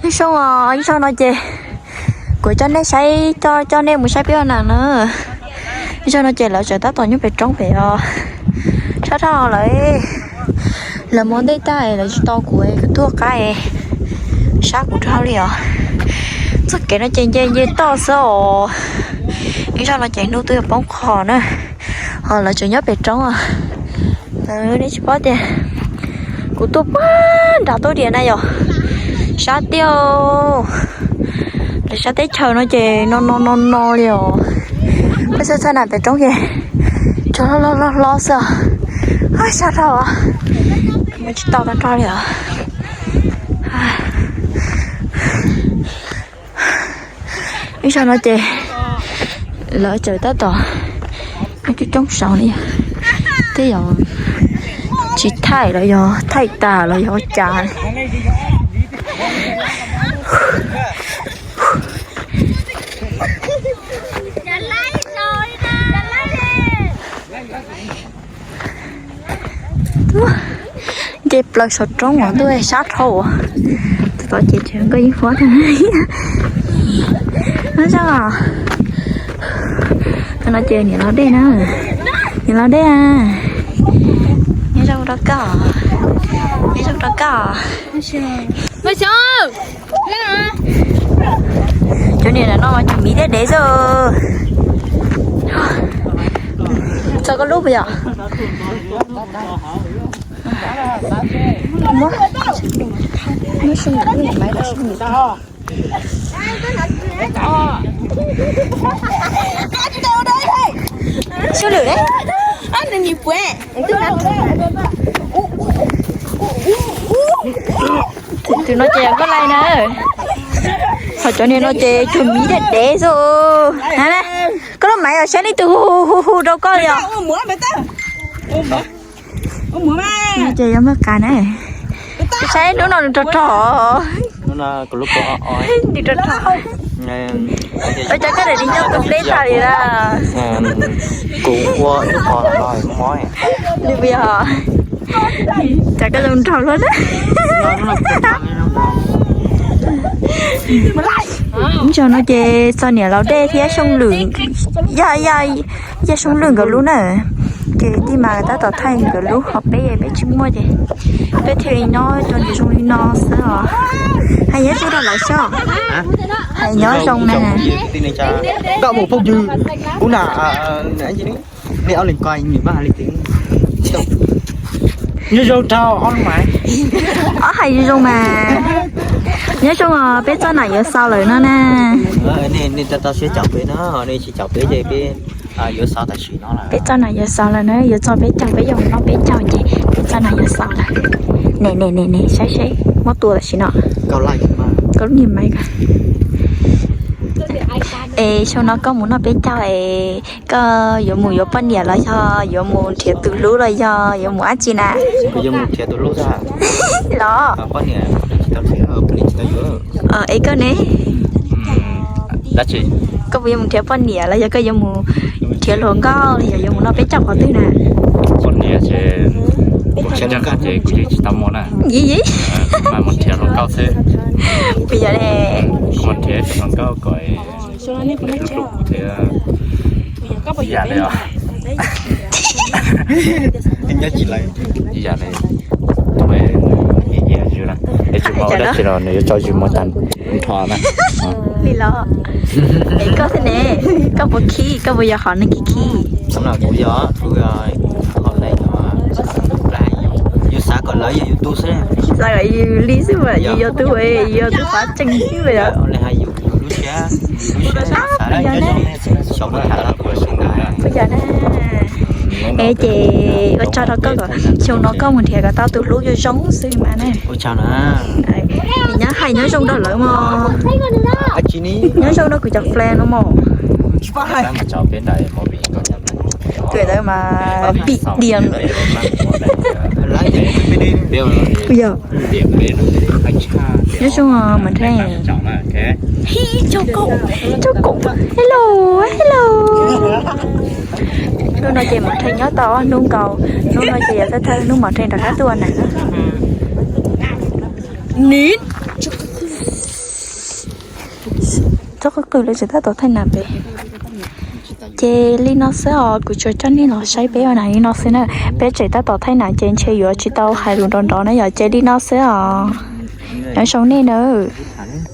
Ib zaug os, ib zaug no ces kuv coj nej saib, coj coj nej mus saib peb ua nas na. Ib zaug no ces lawv tseem tab tom nyob pem roob pem os. Sab dhau lawm, lawv mus ua ntej tag lawv tsis tau kuv, kuv tuaj qab, sab kuv dhau li os. Txoj kev no ces nce nce toj xwb os. Ib zaug no ces hnub twb yuav poob qho na. Ho lawv tseem nyob pem roob os. Nej tsis paub tias kuv tuaj puag nram toj diam na yom. Sab tiag, lawv sab teb chaws no ces no no no no li os. Peb txhaj txhaj nas pem roob ces tsuas hlob hlob hlob xwb os. Sab dhau, mus tsis tau tag nrho li os. Ib zaug no ces lawv tseem tab tom nyob coob coob saud li, tej zaum tsis thaij los yog thaij tas los yog ua cas. Nce plaws saum roob uas ntuj sab dhau. Tus tod ces tseem nkauj yeej huab tag. No zoo, no ces niam laus dej na, niam laus dej a. Nyob zoo rau koj, nyob zoo rau koj. Cov niam no mas cov miv thiab dev xwb. Txog koj lub puas yom? Xyov lwm ne. Tus no ces yog koj laij na. Ho cov niag no ces cov miv dev dev xwb. Koj lub maiv os, saib leej twg hu hu hu rau koj li os. Ces yog Maj Qas na. Saib hnub no nws rog rog. Nws rog rog. Ua cas koj niam tsis nco tus pleb tag li na? Kuv ua ib qho los mob. Li puas yog? Cas koj zoo nraug luaj na. Ib zaug no ces txog niam laus dej thiab Xyooj Lwm, yog, yog Xyooj Lwm nkawd lub na. Ces tij mas tab tom thaij nkawd lub, ho peb peb tsis muaj ces peb thiaj li nyob cov niag zoo li no xwb os. Hais nyob zoo rau lawv xwb, hais nyob zoo na. Nkauj mus phooj ywg, ub na, nej ob leeg koj nws mas hais li, nyob zoo rau ob lub mas. Ob hais zoo zoo mas. Nyob zoo os, peb txoj nam yuav xaus lawm no na. Nej tau tau siab caum peb no, nej tsis caum peb ces peb yuav xaus tam sim no lawm. Peb txoj nam yuav xaus lawm na, yuav txog peb caug, peb yuav mus noj peb caug ces peb txoj nam yuav xaus lawm. Ne ne ne ne, saib seb muab tua tam sim no. Koj lub niag maiv. Es xyoo no koj mus noj peb caug es koj yuav mus yuav poj niam los yog yuav mus nrhiav tus hlub los yog yuav mus dab tsi na? Los, es koj ne? Koj puas yuav mus nrhiav poj niam los yog koj yuav mus nrhiav hluas nkauj los yog yuav mus noj peb caug qhov twg na? Poj niam ces kuv tsis nco qab ces kuv yeej tsis tau mus na. Yim yim. Mas mus nrhiav hluas nkauj xwb. Puas yog ne? Mus nrhiav hluas nkauj kom hlub hlub kuv thiab. Ib yam li os. Ib yam li tus es nyiam ywg na, es tsis muaj dab tsi los nws yuav tso yus mus tag nrho na. Li los, es koj thiab ne, koj puas khib, koj puas yog hom neeg khib khib? Kuv yog tus, yus xav kom lawv yog yus tug xwb. Xav kom yus li xwb mas yus yog tus, yus yog tus qhov tseeb xwb mas yog. Ua cas na? Es ces ua tsaug rau koj kom xyoo no koj mus nrhiav kom tau tus hlub zoo zoo xwb mas na. Nyob hais nyob zoo rau lawv mog. Nyob zoo rau kuv cov fan no mog. Tus ntawd mas pim diam. Yog. Nyob zoo Maiv Nrheej. Cov koom, hello, hello. Hnub no ces Maiv Nrheej nyob tau ob hnub nkaus, hnub no ces yog thawj thawj hnub Maiv Nrheej rov qab tuaj na. Nim. Qw qw lawv tseem tab tom thaij nam pem. Ces li no xwb os, kuv tsuas coj nej los saib peb ua nam li no xwb na. Peb tseem tab tom thaij nam ces ntshe yuav tsis tau hais lus nrov nrov na yom, ces li no xwb os. Nyob zoo nej nawb.